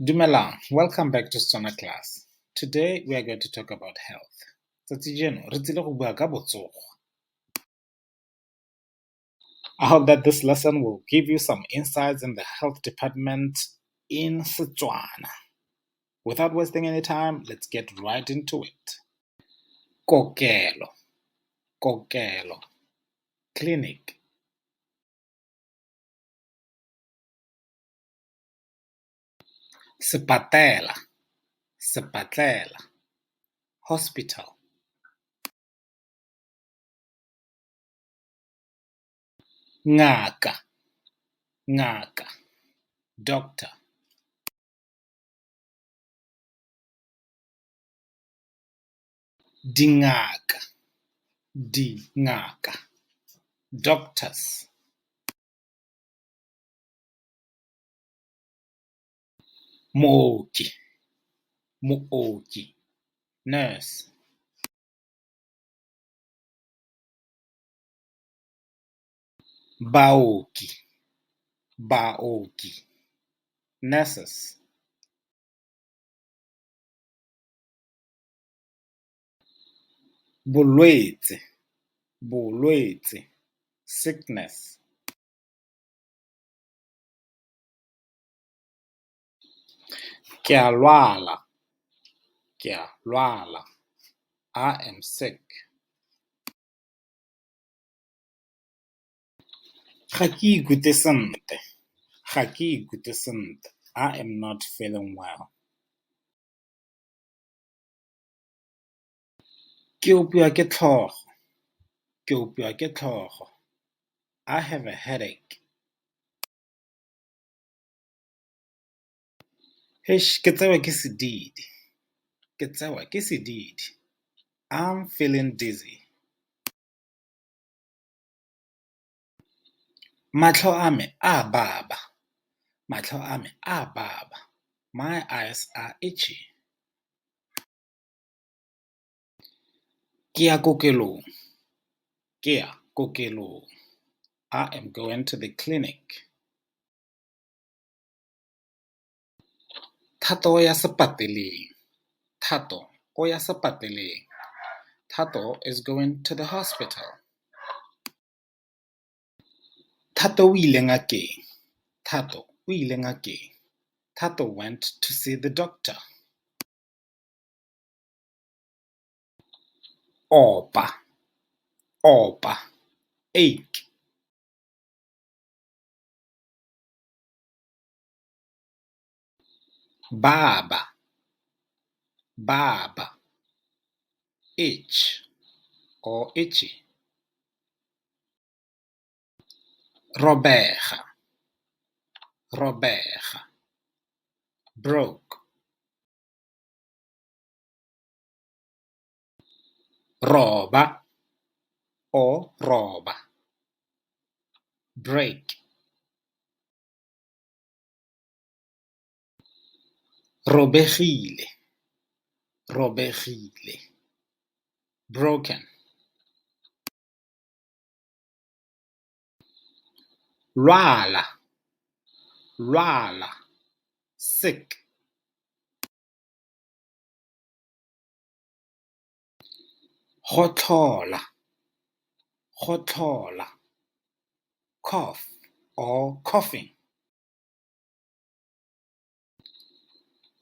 Dumelang, welcome back to Setswana class. Today we are going to talk about health. Tsatsi jeno re tsile go bua ka botsogo. I hope that this lesson will give you some insights in the health department in Setswana. Without wasting any time, let's get right into it. Kokelo, kokelo, clinic. Sepatela, sepatlela, hospital. Ngaka, ngaka, doctor. Dingaka, dingaka, doctors. Mooki, mooki, nurse. Baoki, baoki, nurses. Bolwetse, bolwetse, sickness. Ke a lwala, ke a lwala, I am sick. Ga ke ikutlwe sentle, ga ke ikutlwe sentle, I am not feeling well. Ke opiwa ke tlhogo, ke opiwa ke tlhogo, I have a headache. Heish, ke tsewa ke sedidi, ke tsewa ke sedidi, I'm feeling dizzy. Matlho a me a baba, matlho a me a baba, my eyes are itchy. Ke ya kokelong, ke ya kokelong, I am going to the clinic. Thato o ya sepateleng, Thato o ya sepateleng, Thato is going to the hospital. Thato o ile ngakeng, Thato o ile ngakeng, Thato went to see the doctor. Opa, opa, ache. Baba, baba, itch or itchy. Robega, robega, broke. Roba or roba, break. Robegile, robegile, broken. Lwala, lwala, sick. Gotlhola, gotlhola, cough or coughing.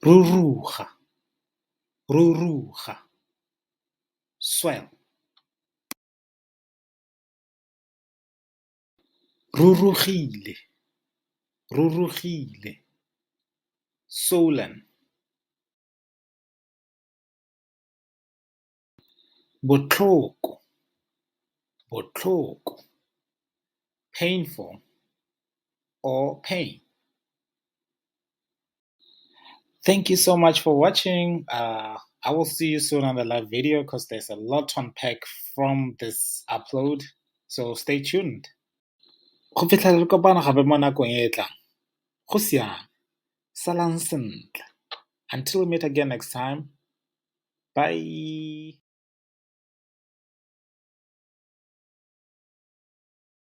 Ruruga, ruruga, swell. Rurugile, rurugile, swollen. Botlhoko, botlhoko, painful or pain. Thank you so much for watching. I will see you soon on the live video because there's a lot to unpack from this upload. So stay tuned. Go fitlhela re kopana gape mo nakong e e tlang. Go siame. Salang sentle. Until we meet again next time. Bye.